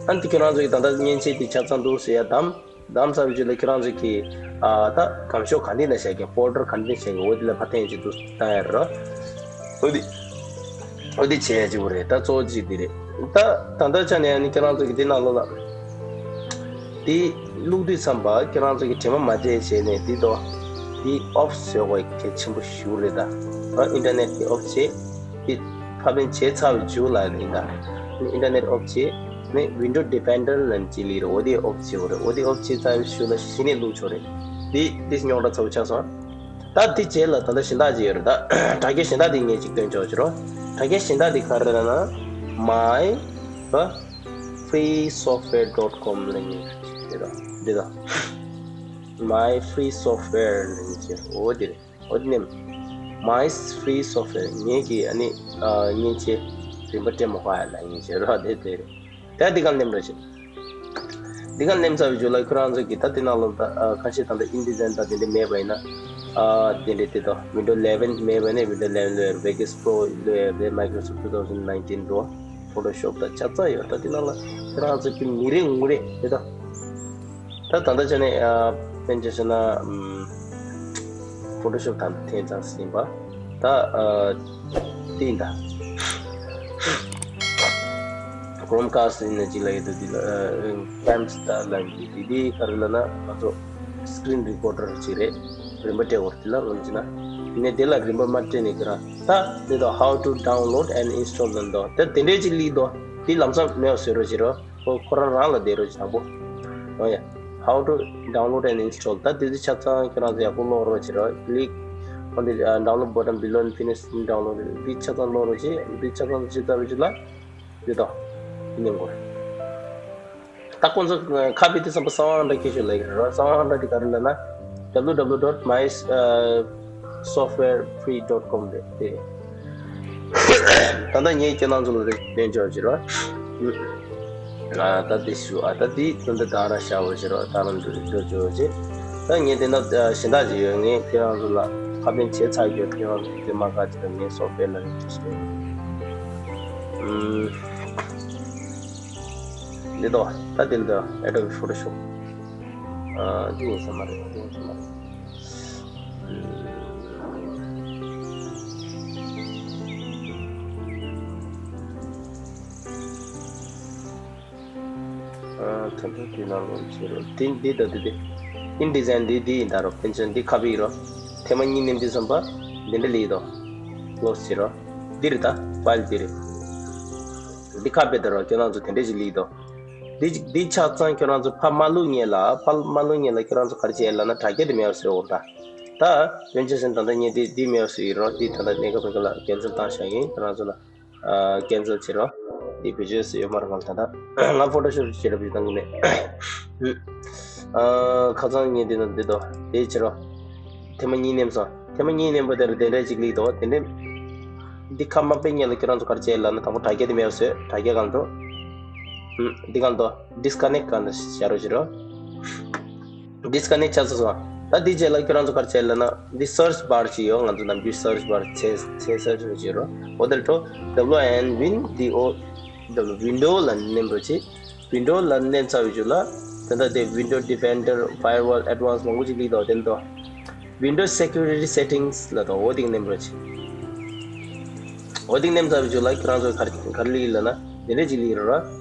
ཨ་འདི་ཁྱེད་རང་ཚོ་གི་ད་ལྟ་མཉེན་ཆས་འདི་ཆ་ཚང་འདུག་ཟེར་ཡ་དམ། དམ་ཚར་བའི་རྗེས་ལ་ཁྱེད་རང་ཚོ་གི་ཨ་ད་སྐམ་ཤོས་ག་འདི་ན་བྱ་གི་ཕོལ་ཌར་ག་འདི་ན་བྱ་གི་འོ་འདི་ལ་ཕར་འཐེན་ཅིག་འདུག་བཏང་ཡ་རེད་རོ། འོ་འདི་འོ་འདི་བྱེད་ཡ་ཅིག་པོ་རེད། ད་གཙོ་བོ་གཅིག་འདི་རེད། ད་ད་ལྟ་ཆ་ནས་ཨ་ནི་ཁྱེད་རང་ཚོ་གི་འདི་ནང་ལོགས་ལ། འདི་བླུག་དུས་ཙམ་པ་ཁྱེད་རང་ཚོ་གི་དྲི་མ་མ་བརྗེད་བྱས་ནས་འདི་དོ། འདི་ཨོཕ་བཟོ་དགོས་གལ་ཆེན་པོ་ཞེ་པོ་རེད་ད། ཨ་ཨིན་ཊར་ནེཊ་འདི་ཨོཕ་བྱེད། འདི་ཕབ་ལེན་བྱས་ཚར་བའི་མཇུག་ལ་ནི་ད། ཨིན་ཊར་ནེཊ་ཨོཕ་བྱེད། ནི་ཝིན་ཌོ་ཌི་ཕེན་ཌར་ལབ་ཅིག་སླེབས་རེད། འོ་དེ་ཨོཕ་བྱེད་དགོས་རེད། འོ་དེ་ཨོཕ་བྱས་ཚར་བའི་གཞུག་ལ་གཞི་ནས་བླུག་ཆོག་རེད། འདི་འདི་རྙོག་དྲ་ཚ་པོ་ཆགས་སོང་། ད་འདི་རྗེས་ལ་ད་ལྟ་གཞན་དག་ཅིག་ཡོད་རེད་ད། དྲ་རྒྱ་གཞན་དག་འདི་ངས་ཅིག་སྟོན་ཆོག་ཅིག་རོ། དྲ་རྒྱ་གཞན་དག་འདི་ག་རེ་རེད་ལབ་ན། my free software dot com ལབ་མཁན་འདི་དང་འདི་དང་། my free software ལབ་མཁན་ཅིག་འོ་འདི་རེད། འོ་འདི་ནས། my free software ངེད་ཀྱི་ཨ་ནི་ཨ་མཉེན་ཆས་རིན་པ་སྤྲད་མ་དགོས་ཡ་ལབ་མཁན་ཅིག་རོ། དེ་དེ་རེད། ད་འདི་ག་ནེམ་ར་ཞིག་འདི་ག་ནེམ་ཚར་བའི་རྗེས་ལ་ཁྱོད་རང་ཚོ་གིས་ད་འདི་ནང་ལོགས་ད་ཨ་ཁ་ཤས་ད་ལྟ་ཨིན་ཌི་ཛའིན་དང་དེ་འདྲ་མེད་པ་ཡིན་ན། ཨ་དེ་འདྲ་དེ་དང་ཝིན་ཌོ་ཨི་ལེ་ཝན་མེད་པ་ནས་ཝིན་ཌོ་ཨི་ལེ་ཝན་ལོས་ཡོད་རེད། ཝེ་གཱས་པོ་རོ་ལོས་ཡོད་རེད། མའི་ཀྲོ་སོཕ་ཊུ་ཐའུ་ཟན་ནའིན་ཊིན་འགྲོ། ཕོ་ཊོ་ཤོབ་དང་ཆ་ཚང་ཡོད། ད་འདི་ནང་ལ་ཁྱོད་རང་ཚོ་གིས་མི་རེ་ངོ་རེ་དེ་དང་། ད་ད་ལྟ་ཆ་ནས་ཨ་དཔེར་ན་ཆ་བཞག་ན་ཨམ། ཕོ་ཊོ་ཤོབ་དང་འཐེན་ཚར་ཟིན་པ། ད་ཨ་དེ་ཡིན་ད། ཀྲོམ་ཀ་སི་ཡིན་ན་ཅིག་ལ་ཡོད་དུ་དེ་ལ་ཨ་ཀེམ་སི་ཊར་ལ་ཡིན་དེ་དེ་ག་རེ་ལབ་ན་ང་ཚོ་སི་ཀི་རིན་རི་ཀོར་ཌར་ཅིག་རེད། རིན་པ་སྤྲད་དགོས་རེད། དེ་ལ་ངོ་ཅི་ན་ནས་དེ་ལ་རིན་པ་མ་སྤྲད་ནས་ཁྱོད་རང་ད་དེ་དང་how to download and install ལབ་འདུག་ད་དེ་འདྲས་ཅིག་སླེབས་འདུག་དེ་ལམ་སང་མེད་པ་བཟོ་རོགས་བྱེད་རོགས། ཁོ་ཁོ་རང་རང་ལ་བསྡད་རོགས་བྱེད་དང་པོ། འོ་ཡ། How to download and install ད་དེ་ཚོ་ཆ་ཚང་ཁྱོད་རང་ཚོ་ཡག་པོ་ཀློག་རོགས་བྱེད་རོགས། Click on the uh, download button below and finish download འདི་ཆ་ཚང་ཀློག་རོགས་བྱེད། འདི་ཆ་ཚང་བྱེད་ཚར་བའི་རྗེས་ལ་འདི་དང་འདི་ཉན་དགོས། ད་ཁོང་ཚོ་ཁ་པི་དེ་ཚང་མ་གསང་བ་འདྲ་སྐད་ཤོད་ལབ་ཀྱི་རེད་རོ། གསང་བ་འདྲ་དེ་ག་རེ་ལབ་ན། W W W dot my software free dot com རེད་དེ། ད་ལྟ་ངས་ཁྱེད་རང་ཚོ་ལ་རེ་སྟོན་ཆོག་ཅིག་རོ། ཨ་ད་དེ་ཞུ་ཨ་ད་དེ་ད་ལྟ་ད་ར་ཤ་བོ་ཅིག་རོ། ད་རང་འགྲོ་འགྲོ་ཆོག་ཅིག་ད་ངས་དེ་ན་གཞན་དག་ཅིག་ཡོད། ངས་ཁྱེད་རང་ཚོ་ལ་ཁ་པན་བྱས་ཚར་ཡོད། ཁྱེད་རང་ཚོ་དེ་མ་ག་ཅིག་ལ་ངས་སོགས་དཔེ་ལ་ཡོད་ཅིག་ཨུམ། འདི་དོ། ད་འདི་འདི་Adobe Photoshop ཨ་འདི་ཡིན་ས་མ་རེད། འདི་ཡིན་ས་མ་རེད། ཨ་ད་ལྟ་འདི་ནང་ལོགས་བྱེད་རོགས། འདི་འདི་ད་འདི་འདི་ཨིན་ཌི་ཛའིན་འདི་འདི་ཡིན་ད་རོགས། ཕན་ཆད་འདི་ཁ་པི་རོགས། ཐེངས་མ་གཉིས་ནེམ་འདི་ཙམ་པ་འདི་འདྲ་ལི་དོ། ཀློ་སི་བྱེད་རོགས། འདི་རེད་ད་ཕའིལ་འདི་རེད། འདི་ཁ་པེ་དེ་རོ། ཁྱོད་རང་ཚོ་དེ་འདྲས་ཞིག་ལི་དོ། འདི་འདི་ཆ་ཚང་ཁྱོད་རང་ཚོ་ཕ་མ་ལུག་ཉེ་ལ་ཕ་མ་ལུག་ཉེ་ལ་ཁྱོད་རང་ཚོ་ག་རེ་བྱེད་ལབ་ན་དྲ་རྒྱ་དེ་མེད་པ་བཟོས་འོང་ད། ད་ཡོན་ཆེ་སེན་ད་ལྟ་ངས་འདི་འདི་མེད་པ་བཟོས་ཡིན་རོགས། འདི་ད་ལྟ་གནས་སྐབས་ཀྱི་ལ་ཀེན་སལ་བཏང་བཞག་ཡིན། ཁྱོད་རང་ཚོ་ལ་ཨ་ཀེན་སལ་བྱེད་རོགས། འདི་བེད་སྤྱོད་བཟོས་ཡོད་མ་རེད་ང་ད་ལྟ་ང་ཕོ་ཊོ་ཤོབ་བྱེད་རབས་ཡོད་དང་གི་མེད། ཨ་ཁ་སང་ངས་འདི་ན་འདི་དོ་དེ་བྱེད་རོགས། ཐེངས་མ་གཉིས་ནེམ་སོང་། ཐེངས་མ་གཉིས་ནེམ་པ་དེར་དེ་འདྲས་ཅིག་ལི་དོ། དེ་འདྲས། འདི་ཁ་མ་པེ་ཉེ་ལ་ཁྱོད་རང་ཚོ་ག་རེ་བྱེད་ལབ་ན་དང་པོ་དྲ་རྒྱ་དེ་མེད་པ་བཟོས། དྲ་རྒྱ་གང་འགྲོ། ཨུམ། འདི་གང་འདོ། ཌིས་ཀ་ནེག་གང་འདོ་བྱ་རོགས་བྱེད་རོགས། ཌིས་ཀ་ནེག་བྱས་སོང་སོང་། ད་འདི་རྗེས་ལ་ཁྱོད་རང་ཚོ་ག་རེ་བྱེད་ལབ་ན་འདི་སར་ཆི་བར་ཅིག་ཡོད། ང་ཚོ་ནམ་རྒྱུན་སར་ཆི་བར་ཚེ་ཚེ་སར་ཆི་བར་ཅིག་ཡོད་རོགས། འོ་དེར་འགྲོ། W I N win D O ད་ལོ་ཝིན་ཌོ་ལ་ནེམ་རོགས་བྱེད། ཝིན་ཌོ་ལ་ནེམ་ཚར་བའི་རྗེས་ལ་ད་ལྟ་དེ་ཝིན་ཌོ་ཌི་ཕེན་ཌར་ཕ་ཡར་ཝོལ་ཨེཌ་ཝན་སི་མང་པོ་ཅིག་ལི་དོ། དེ་འདོ། ཝིན་ཌོ་སེ་ཀུ་རི་ཊི་སེ་ཊིང་སི་ལ་དོ། འོ་དེ་གི་ནེམ་རོགས་བྱེད། འོ་དེ་གི་ནེམ་ཚར་བའི་རྗེས་ལ་ཁྱོད་རང་ཚོ་ག་རེ་ག་རེ་ལི་ལབ་ན་དེ་འདྲས་ཅིག་ལི་རོགས།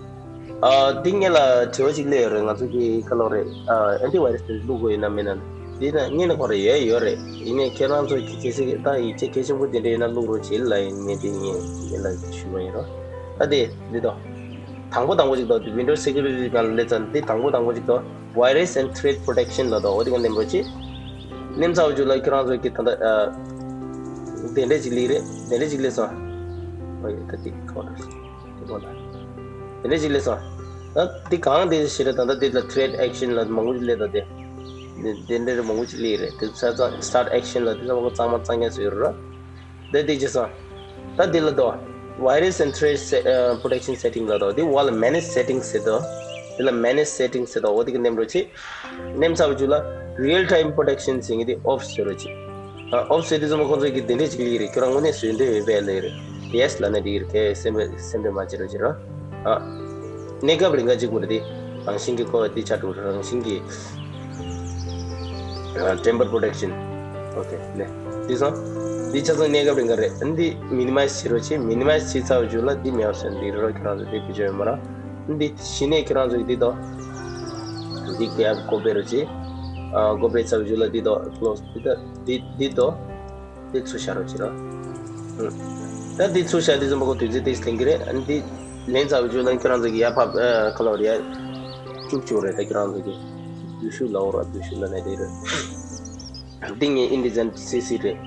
ཨ་དེ་ངེད་ལ་དྲི་བ་ཅིག་སླེབས་ཡོད་རེད། ང་ཚོ་གི་ཁ་ལོ་རེད། ཨ་ཨན་ཊི་ཝའི་རས་དེ་བླུག་དགོས་ཡོད་ན་མེད་ན། འདི་ན་སྔོན་ནས་ཁོ་ར་ཡོད་ཡོད་རེད། ཡིན་ནའི་ཁྱེད་རང་ཚོ་གི་གལ་སྲིད་ད་ཡིག་ཆ་གལ་ཆེན་པོ་དེ་འདྲ་ཡིན་ན་བླུག་རོགས་བྱེད་ལ་ཡིན་ངས་དེ་ངས་ངས་ལ་ཞུ་བ་ཡིན་རོ། ད་དེ་འདི་དོ། དང་པོ་དང་པོ་ཅིག་དོ། Windows Security ནང་ལ་སླེབས་ཚར་འདི་དང་པོ་དང་པོ་ཅིག་དོ། Virus and Threat Protection ལ་དོ། འོ་དེ་ག་ནེམ་རོགས་བྱེད། ནེམ་ཚ་བ་ཅུ་ལ་ཁྱེད་རང་ཚོ་གི་ད་ད་ཨ། དེ་འདྲ་ཅིག་ལིག་རེད། དེ་འདྲ་ཅིག་སླེབས་སོང་། ཨོ་ཡེ་ད་དེ་ཁོ་ར་དེ་ཁོ་ད། དེ་འདྲ་ཅིག་སླེབས་སོང་། ད་འདི་གང་དེ་ཞེ་རེད། ད་ད་དེ་ལ་Threat Action ལ་མང་པོ་ཅིག་སླེབས་ད་དེ། དེ་འདྲ་རེ་མང་པོ་ཅིག་ལིག་རེད། དེ་ཚ་ཚ་Start Action ལ་དེ་ཚ་མང་པོ་གཙང་མ་གཙང་རྐྱང་བཟོས་ཡོད་རེད། དེ་དེ་ཅི་སོང་། ད་དེ་ལ་དོ། Virus and Threat Se- ཨ་Protection Setting ལ་དོ། དེ་བ་ལ་Manage Settings ཟེར་དོ། དེ་ལ་Manage Settings ཟེར་དོ། འོ་དེ་ག་ནེམ་རོགས་བྱེད། ནེམ་ཚ་བ་ཅུ་ལ་Real Time Protection ཟེར་མཁན་དེ་Off ཟེར་རོགས་བྱེད། ཨ་Off ཟེར་དུས་ཙམ་པ་ཁོང་ཚོས་ཀྱི་དེ་འདྲས་ཅིག་ལིག་རེད། ཁྱོད་རང་དངོས་གནས་བཟོས་འདོད་ཡོད་པས་ལིག་རེད། Yes ལབ་ན་འགྲིག་གི་རེད། ཁྱེད་སེམས་པ་སེམས་པ་མ་བྱེད་རོགས་བྱེད་རོགས། ཨ་གནས་སྐབས་རིང་ག་གཅིག་པུ་རེད་དེ། རང་བཞིན་གྱི་ཁོ་དེ་ཆ་དྲུག་རང་བཞིན་གྱི་ཨ་Temper Protection. Okay ནས་དེ་སོང་། འདི་ཆ་ཚང་གནས་སྐབས་རིང་ག་རེད། འདི་Minimize བྱེད་རོགས་བྱེད། Minimize བྱེད་ཚར་བ་ཅུ་ལ་འདི་མེད་པ་ཟེར་འདི་རོགས་ཁྱོད་རང་ཚོ་འདི་བེད་སྤྱོད་ཡོད་མ་རེད། འདི་གཞི་ནས་ཁྱོད་རང་ཚོ་འདི་དོ། འདི་ག་ཀོ་པེ་རོགས་བྱེད། ཨ་ཀོ་པེ་ཚར་བ་ཅུ་ལ་འདི་དོ། Close འདི་དོ། འདི་འདི་དོ། དེ་ཚུར་བཞག་རོགས་བྱེད་རོགས། ཨུ། ད་དེ་ཚུར་བཞག་དུས་ཙམ་པ་ཁོ་དུས་ཚོད་ཏིག་ལེན་གྱི་རེད། ཨ་ནི་དེ་ལེན་ཚར་བའི་རྗེས་ལ་ཁྱོད་རང་ཚོ་གི་ཡར་ཕབ་ཨ་ཁ་ལོ་རེ་ཡར་བཅུག་བཅུག་རེད། ད་ཁྱོད་རང་ཚོ་གི་བསྡུས་ཤུགས་ལ་འོ་ར་བསྡུས་ཤུགས་ལ་ནས་དེ་རེད། འདི་ངའི་InDesign CC རེད།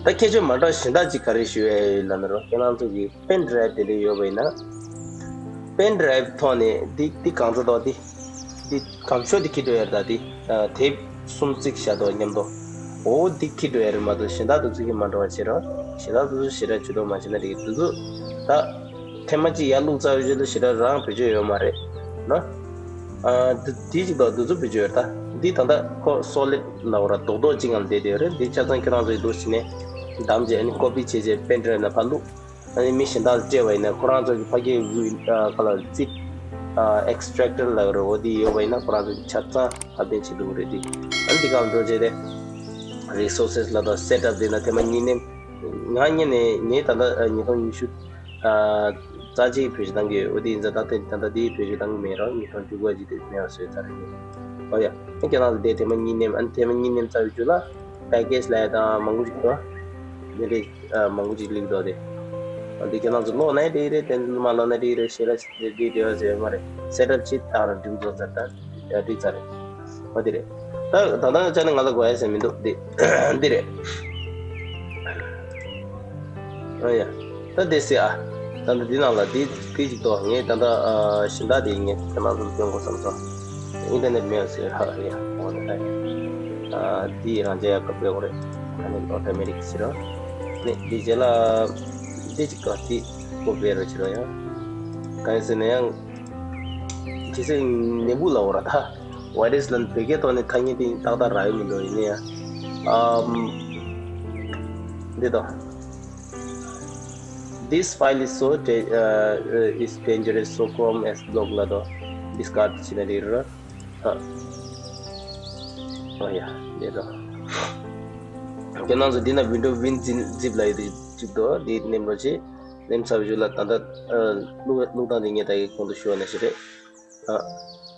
ད་ཁྱད་ཆོས་མ་འདྲ་གཞན་དག་ཅིག་ག་རེ་ཞུ་ཡ་ཡོད་ལབ་ན་རོ། ཁྱེད་རང་ཚོ་གི་pen drive དེ་འདྲ་ཡོད་པ་ཡིན་ན། pen drive ཐོག་ནས་འདི་འདི་གང་ཚ་དོ་འདི། འདི་གང་ཤོས་འདི་ཁྱེར་འགྲོ་ཡ་རེད། ད་འདི་དེབ་གསུམ་བརྩིགས་བཞག་འདུག་མཉམ་དུ། འོ་འདི་ཁྱེར་འགྲོ་ཡ་རེད་མ་གཏོགས་གཞན་དག་དེ་ཚོ་གི་མ་འགྲོ་བ་བྱེད་རོགས། གཞན་དག་དེ་ཚོ་ཞེ་དྲག་ཇུས་གཏོགས་མ་བྱེད་ན་འགྲིག་གི། དེ་ཚོ་ད་ཐེངས་མ་གཅིག་ཡར་བླུགས་ཚར་བའི་རྗེས་ལ་ཞེ་དྲག་རང་བེད་སྤྱོད་ཡོད་མ་རེད་ནོ། ཨ་འདི་འདི་གཅིག་དང་འདི་ཚོ་བེད་སྤྱོད་ཡོད། ད་འདི་ད་ལྟ་ཁོ་solid ལབ་པ་ར་རྡོག་རྡོག་གཅིག་ངང་བསྡད་དེ་ཡོད་རེད། འདི་ཆ་ཚང་ཁྱེད་རང་ཚོ་ཡི་འདུག་ཟེར་ནས་བདམས་བྱས་ཨ་ནི་copy བྱས་བྱས་pen drive ནང་ཕར་བླུགས། ཨ་ནི་མི་གཞན་དག་ལ་སྤྲད་པ་ཡིན་ན་ཁོ་རང་ཚོ་གི་ཕ་གིའི་ཨ་ག་ལ་zip ཨ་extractor ལབ་རེད། འོ་དེ་ཡོད་པ་ཡིན་ན་ཁོ་རང་ཚོ་གི་ཆ་ཚང་ཕབ་སྟོན་བྱེད་ཐུབ་ཀྱི་རེད། དེ་ཨ་ནི་དེ་གང་འགྲོ་བྱས་ཏེ་resources ལ་དང་setup དེ་ན་ཐེངས་མ་གཉིས་ནས་ང་ཉིད་ནས་ངས་ད་ལྟ་ཉིས་སྟོང་ཉི་ཤུ་ཨ་རྩ་གཅིག་བེད་སྤྱོད་བཏང་གི་ཡོད། འོ་དེ་ཡིན་ཙང་ད་ལྟ་ད་ལྟ་དེའི་བེད་སྤྱོད་བཏང་གི་མེད་རོགས། ཉིས་སྟོང་བཅུ་དགུ་ཅིག་དེ་མེད་པ་བཟོས་ཚར་རེད། ཨོ་ཡ་ཁྱེད་རང་ཚོ་དེ་ཐེངས་མ་གཉིས་ནས་ཨ་ནི་ཐེངས་མ་གཉིས་ནས་རྩ་བའི་རྒྱུ་ལ་package ལ་ཡ་དང་མང་པོ་ཅིག་འདུག་ཨ། དེ་འདྲའི་ཨ་མང་པོ་ཅིག་ལིག་འདུག་དེ། ཨ་འདི་ཁྱེད་རང་ཚོ་ཀློག་ནའི་འགྲིག་རེད། དེ་མ་ཀློག་ནའི་འགྲིག་རེད། ཞེ་དྲག་འདི་འདི་འབྲེལ་བ་ཟེར་ཡོད་མ་རེད། setup ཅིག་བཏང་ར་འགྲིག་འགྲོ་ཚར། ད་ཡ་འགྲིག་ཚར་རེད། ཨ་འདི་རེད། ད་ད་ལྟ་ཅག་ནི་ང་ལ་དགོས་ཡ་ཟེར་མི་འདུག་འདི་འདི་རེད། ཨ་ཡ། ད་དེ་སེ་ཨ། ད་ལྟ་འདི་ནང་ལ་འདི་འདི་ཅིག་ཏོ། ངས་ད་ལྟ་ཨ་གཞན་དག་དེ་ངས་ཁྱེད་རང་ཚོ་ལ་སྟོན་དགོས་བསམ་སོང་། internet མེད་ཟེར་ཧ་ཡ། འོ་ན་ད་ཡ། ཨ་འདི་རང་རྒྱལ་ཡག་ག་པེ་འོ་རེད། ཨ་ནི་automatic ཟེར་རོ། ནི་འདི་རྗེས་ལ་འདི་ཅིག་ག་འདི་ཀོ་པེ་རོ་ཟེར་རོ་ཡ། གང་ཡིན་ཟེར་ན་ཡང་ཇི་སྲིད་ནད་འབུ་ལ་འོ་ར་ད། virus ལ་བོད་སྐད་ཐོག་ནས་ཐ་སྙད་དེ་ཏག་ཏག་རག་ཡོད་མི་འདུག་ཡིན་ན་ཡང་། ཨམ། འདི་དང་། This file is so da- uh, uh, is dangerous, so Chrome adblock ལ་དོ། discard བྱེད་ན་འགྲིག་རེད། ཨ། ཨོ་ཡ། འདི་དང་། ཁྱེད་རང་ཚོ་འདི་ན་window win zip ལ་ཡོད་དེ་གཅིག་དོ། འདི་ནེམ་རོགས་བྱེད། ནེམ་ཚར་བའི་རྗེས་ལ་ད་ལྟ་ཨ་བླུག་བླུག་སྟངས་དེ་ངས་ད་གིན་གོང་དུ་ཞུས་པ་ནང་བཞིན་རེད། ཨ།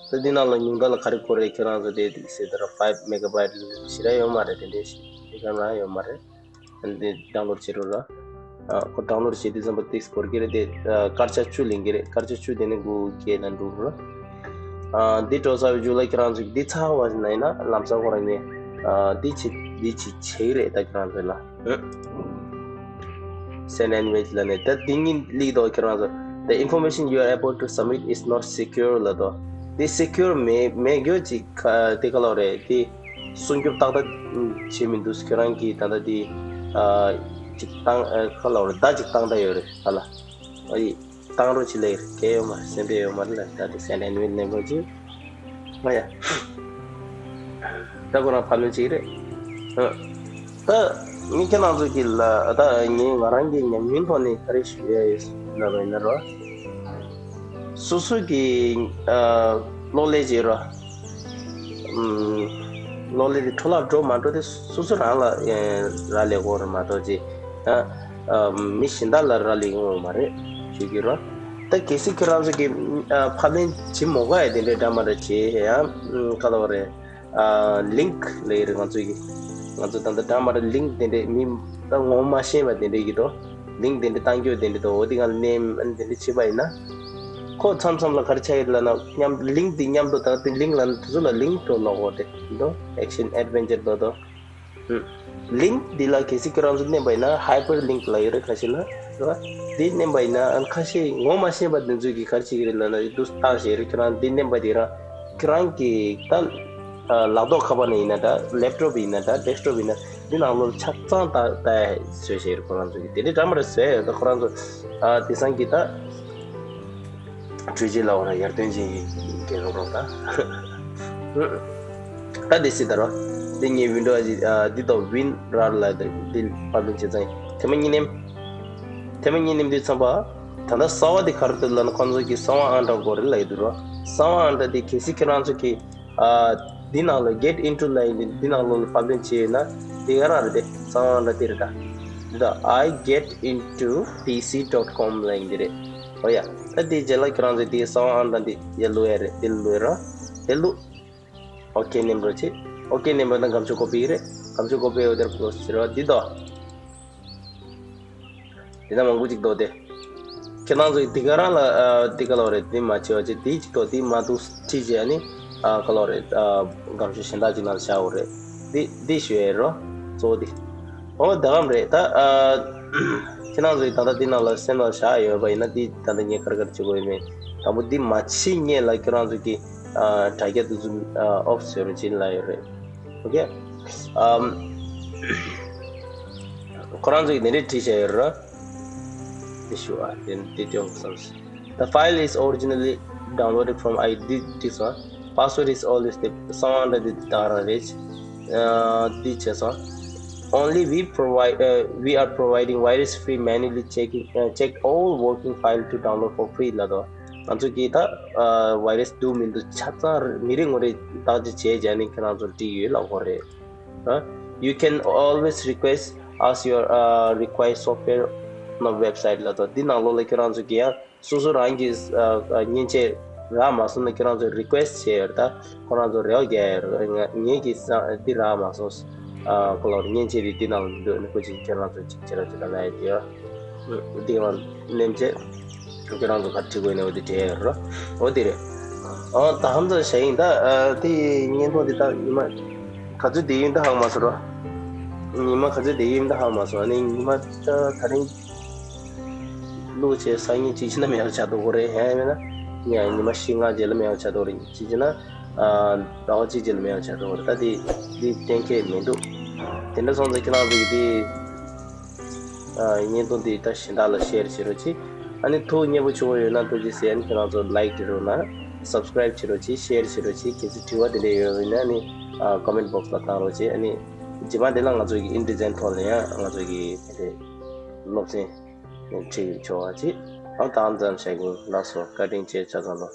ད་འདི་ནང་ལ་ཉུང་མཐའ་ལ་ག་རེ་དགོས་རེད། ཁྱེད་རང་ཚོ་དེ་ཟེར་ད་ར་five megabyte ཞེ་དྲག་ཡོད་མ་རེད། དེ་འདྲའི་ཞིག་དེ་ག་ན་ཡོད་མ་རེད། ཨ་འདི་download བྱེད་རོགས་ར། ཨ་ཁོ་download བྱེད་དུས་ཙམ་པ་ཏིག་སྐོར་གྱི་རེད་དེ། ཨ་སྐར་ཆ་བཅུ་ལེན་གྱི་རེད། སྐར་ཆ་བཅུ་དེ་ནི་Google Chrome ནང་འགྲོ་རོགས། ཨ་འདི་འགྲོ་ཚར་བའི་རྗེས་ལ་ཁྱེད་རང་ཚོ་འདི་ཚར་བ་ན་ཡིན་ན་ལམ་སང་ཁོ་རང་ནས་ཨ་འདི་བྱེད་འདི་བྱེད་བྱེད་ཀྱི་རེད། ད་ཁྱེད་རང་ཚོ་ལ། Send and wait ལ་ནས་ད་འདི་གཉིས་ལིག་དོ་ཁྱེད་རང་ཚོ། The information you are about to submit is not secure ལ་དོ། འདི་secure མེད་མེད་རྒྱུ་ཅིག་ཁ་དེ་ག་ལོ་རེད། དེ་སྲུང་སྐྱོབ་ཏག་ཏག་བྱེད་མི་འདུག་ཁྱེད་རང་གིས་ད་ལྟ་དེ་ཨ་ཅིག་བཏང་ཨ་ག་ལོ་རེད། ད་ཅིག་བཏང་ད་ཡོད་རེད་ཧ་ལ། ཨ་ཡི་བཏང་རོགས་ཅིག་ལས་གལ་ཡོད་མ་རེད། སེམས་པས་ཡོད་མ་རེད་ལ། ད་དེ་Send and wait ནས་འགོ་ཅིག་ང་ཡ། ད་ཁོ་རང་ཕ་ལོན་ཅིག་རེད། ཨ། ད་ངས་ཁྱེད་རང་ཚོ་གི་ལ་ད་ངས་ང་རང་གི་ཉམས་མྱོང་ཐོག་ནས་ག་རེ་ཞུ་ཡ་ཡོད་ལབ་པ་ཡིན་ན་རོ། སོ་སོ་གི་ཨ་གློག་ཀླད་ཅིག་རོ། ཨམ། གློག་ཀླད་དེ་འཕྲོ་བརླག་འགྲོ་མ་འགྲོ་དེ་སོ་སོ་རང་ལ་ཨེ་རག་ལས་དགོས་རེད་མ་གཏོགས་ཅིག་ཨ་ཨ་མི་གཞན་དག་ལ་རག་ལས་ཡོང་བ་མ་རེད་ཞུ་གི་རོ། ད་གལ་སྲིད་ཁྱོད་རང་ཚོ་གི་ཨ་ཕབ་ལེན་བྱེད་མོ་ག་ཡ་དེ་འདྲའི་འདྲ་མ་འདྲ་བྱེད་ཡ་ཨ་ག་ལ་བ་རེད། ཨ་ལིང་ལ་ཡི་རེད། ང་ཚོ་གི་ང་ཚོ་ད་ལྟ་འདྲ་མ་འདྲ་ལིང་དེ་འདྲའི་མི་ད་ངོ་མ་ཤེས་པ་དེ་འདྲའི་གི་དོ། ལིང་དེ་འདྲའི་བཏང་རྒྱུ་དེ་འདྲའི་དོ། འོ་དེ་ག་ལ་ནེམ་ཨ་ནི་དེ་འདྲའི་བྱེད་པ་ཡིན་ན། ཁོ་མཚམས་མཚམས་ལ་ག་རེ་ཆགས་ཡོད་ལབ་ན། མཉམ་ལིང་དེ་མཉམ་དུ་ད་དེ་ལིང་ལ་དེ་ཚོ་ལ་ལིང་དོ་ལོག་འོ་དེ་དོ། action adventure དོ་དོ། ལིང་འདི་ལ་གལ་སྲིད་ཁྱོད་རང་ཚོ་མནན་པ་ཡིན་ན། Hyperlink ལ་ཡོད་རེད་ཁ་ཤས་ལ། རེད་བ། འདི་མནན་པ་ཡིན་ན་ཨ་ཁ་ཤས་ངོ་མ་ཤེས་པ་འདི་ཚོས་ཀྱིས་ག་རེ་བྱེད་ཀྱི་རེད་ལབ་ན། འདུག་བཏང་བཞག་རེད། ཁྱོད་རང་འདི་མནན་པ་དེ་རང་ཁྱོད་རང་གི་ད་ལག་ཐོག་ཁ་པར་ནས་ཡིན་ན་འདྲ། ལེབ་ཊོབ་ཡིན་ན་འདྲ། ཌེ་སི་ཊོབ་ཡིན་ན་འདི་ནང་ལོགས་ཆ་ཚང་ད་ལྟ་བཟོས་བཞག་རེད་ཁོ་རང་ཚོ་གིས། དེ་འདྲའི་འདྲ་མ་རེད་བཟོས་ཡོད། ད་ཁོ་རང་ཚོ་ཨ་དེང་སང་གི་ད། འཕྲུལ་ཆས་ལ་འོ་ར་ཡར་ཐོན་ཅན་གྱི་རྒྱལ་ཁབ་རོགས་དང་། ད་དེ་སྲིད་ད་རོ། དེ་ངའི་ཝིན་ཌོ་ཨ་ཅི་ཨ་འདི་དང་ཝིན་རར་ལ་དེ་འདི་ཕབ་ལེན་བྱེད་ཙང་ཐེངས་མ་གཉིས་ནེམ། ཐེངས་མ་གཉིས་ནེམ་དུས་ཙམ་པ། ད་ལྟ་གསར་བ་དེ་ག་རེ་འདུག་ལབ་ན། ཁོང་ཚོ་གི་གསང་བ་ཨང་གྲངས་དགོས་རེད་ལབ་ཡོད་འདུག་རོ། གསང་བ་ཨང་གྲངས་དེ་གལ་སྲིད་ཁྱེད་རང་ཚོ་གི་ཨ་འདི་ནང་ལ་གེཊ་ཨིན་ཊུ་ལབ་ཡིན་དུས་འདི་ནང་ལོགས་ལ་ཕབ་ལེན་བྱས་ཡོད་ན། དེ་ག་རང་རེད། དེ་གསང་བ་ཨང་གྲངས་དེ་རེད་ད། འདི་ད་I get into P C dot com ལབ་ཡིན་གྱི་རེད། ཨོ་ཡ། ད་དེའི་རྗེས་ལ་ཁྱེད་རང་ཚོས་དེའི་གསང་བ་ཨང་གྲངས་དེ་ཡར་བླུག་ཡ་རེད། དེ་བླུག་ཡ་རོ། དེ་བླུག་ཨོ་ཁེ་ནེམ་རོ་ཆེ། ཨོ་ཁེ་ནེམ་རོ་ད་སྒམ་ཆུ་ཀོ་པི་རེད། སྒམ་ཆུ་ཀོ་པི་ཡོད་དེར་ཀོ་སི་རོ། འདི་དོ། དེ་ད་མང་པོ་ཅིག་འདུག་སྟེ། ཁྱེད་རང་ཚོ་འདི་ག་རང་ལ་ཨ་འདི་ག་ལོ་རེད། འདི་མ་བྱེད་པ་བྱེད། འདི་ཅིག་འདུག་འདི་མ་འདུག་ཁྲིད་བྱས་ནི་ཨ་ག་ལོ་རེད། ཨ་སྒམ་ཆུ་གཞན་དག་ཅིག་ནང་བཞག་འོ་རེད། འདི་འདི་ཞུ་ཡས་རོ། གཙོ་བོ་འདི། ཨོ་ད་གམ་རེད་ད། ཨ་ཁྱེད་རང་ཚོ་ད་ལྟ་འདི་ནང་ལ་སེམས་ལ་བཞག་ཡོད་པ་ཡིན་ན། འདི་ད་ལྟ་ངས་ག་རེ་ག་རེ་བྱེད་དགོས་ཡོད་མེད། དང་པོ་འདི་མ་བྱེད་སྔོན་ལ་ཁྱེད་རང་ཚོ་གི་ཨ་དྲ་རྒྱ་འདི་ཚོ་ཨ་ཨོཕ་བཟོས་རོགས་བྱེད་ལབ་ཡོད་རེད། ཨོ་ཁེ། ཨམ། ཁོ་རང་ཚོ་གིས་དེ་འདྲས་བྲིས་བཞག་ཡོད་རེད། དེ་ཞུ་ཨ་དེ་དེ་སྟོན་བསམ། The file is originally downloaded from I did this one. Password is always the གསང་བ་ཨང་གྲངས་འདི་ད་ག་རང་རེད། ཨ་འདི་བྱས་སོང་། Only we provide, uh, we are providing virus free manually checking, uh, check all working file to download for free ལབ་འདུག་ང་ཚོ་གིས་ད་ཨ་བྷའི་རས་འདུག་མི་འདུག་ཆ་ཚང་མི་རེ་ངོ་རེ་བརྟག་དཔྱད་བྱས་བྱས་ནས་ཁྱེད་རང་ཚོར་སྤྲད་ཡོད་ལབ་དགོས་རེད། ཨ། You can always request us your, uh, required software on our website ལབ་འདུག་འདི་ནང་ལོགས་ལ་ཁྱེད་རང་ཚོ་གིས་ཡང་སོ་སོ་རང་གི་ཨ་ཨ་མཉེན་ཆས་རག་མ་སོང་ན། ཁྱེད་རང་ཚོ་རི་ཀུ་ཨེ་སི་བྱས་ཡོད་རེད། ད་ཁོ་རང་ཚོ་རེ་བ་རྒྱག་ཡོད་རེད། ང་ངེད་ཀྱིས་ས་འདི་རག་མ་སོང་། ཨ་ཁོ་ལ་མཉེན་ཆས་འདི་འདི་ནང་ལ་འདུག་ནི་ཁོ་ཅིག་ཁྱེད་རང་ཚོ་ཅིག་བྱེད་རོགས་བྱེད་དང་ལབ་ཡོད་དེ། འདི་ང་མཉེན་ཆས་ཁྱེད་རང་ཚོ་ག་བྲིས་དགོས་ནས་འོ་དེ་བྲིས་ཡོད་རེད། འོ་དེ་རེད། ཨ་ད་ཧམ་ཚ་བྱ་ཡིན་ད། ཨ་དེ་བརྙན་ཐུང་འདི་ད་ཉི་མ་ག་ཚོད་བསྡད་ཡིན་ད་ཧ་གོ་མ་སོང་རོ། ཉི་མ་ག་ཚོད་བསྡད་ཡིན་ད་ཧ་གོ་མ་སོང་། ཨ་ནི་ཉི་མ་ད་ད་རིང་བླུགས་བྱས་སང་ཉིན་གཅིག་བྱས་ན་མེད་པ་ཆགས་འགྲོ་གི་རེད། ཡང་མིན་ན་ཉི་མ་བཞི་ལྔ་རྗེས་ལ་མེད་པ་ཆགས་འགྲོ་གི་རེད། གཅིག་བྱས་ན་ཨ་ཟླ་བ་གཅིག་རྗེས་ལ་མེད་པ་ཆགས་འགྲོ་གི་རེད། ད་དེ་དེ་གཏན་འཁེལ་མི་འདུག་དེ་འདྲ་སོང་ཙང་ཁྱེད་རང་ཚོ་གིས་དེ་ཨ་བརྙན་ཐུང་དེ་ད་གཞན་དག་ལ་ཤེར་བྱེད་རོགས་གྱིས། ཨ་ནི་ཐུགས་མཉེས་པོ་བྱུང་བ་ཡོད་ན་ཐུགས་རྗེ་ཆེ། ཨ་ནི་ཁྱེད་རང་ཚོ་ལའིཀ་སྤྲད་རོགས་གནང་། སབ་སི་ཀ་རེབ་བྱེད་རོགས་གྱིས། ཤེར་བྱེད་རོགས་གྱིས། གལ་སྲིད་དྲི་བ་དེ་འདྲ་ཡོད་པ་ཡིན་ན་ཨ་ནི་ཨ་ཀོ་མེན་ཊི་བོག་སི་ལ་བཏང་རོགས་གྱིས། ཨ་ནི་རྗེས་མ་དེ་ལ་ང་ཚོ་གི་ཨིན་ཌི་ཛའིན་ཐོག་ལ་ཡང་ང་ཚོ་གི་དེ་སློབ་ཚན་ཁྲིད་ཆོག་པ་ཅིག་ཨང་དང་ཙམ་བྱ་གི་ཡིན། ལགས་སོ། བཀའ་དྲིན་ཆེ། ཆ་ཚང་ལོ།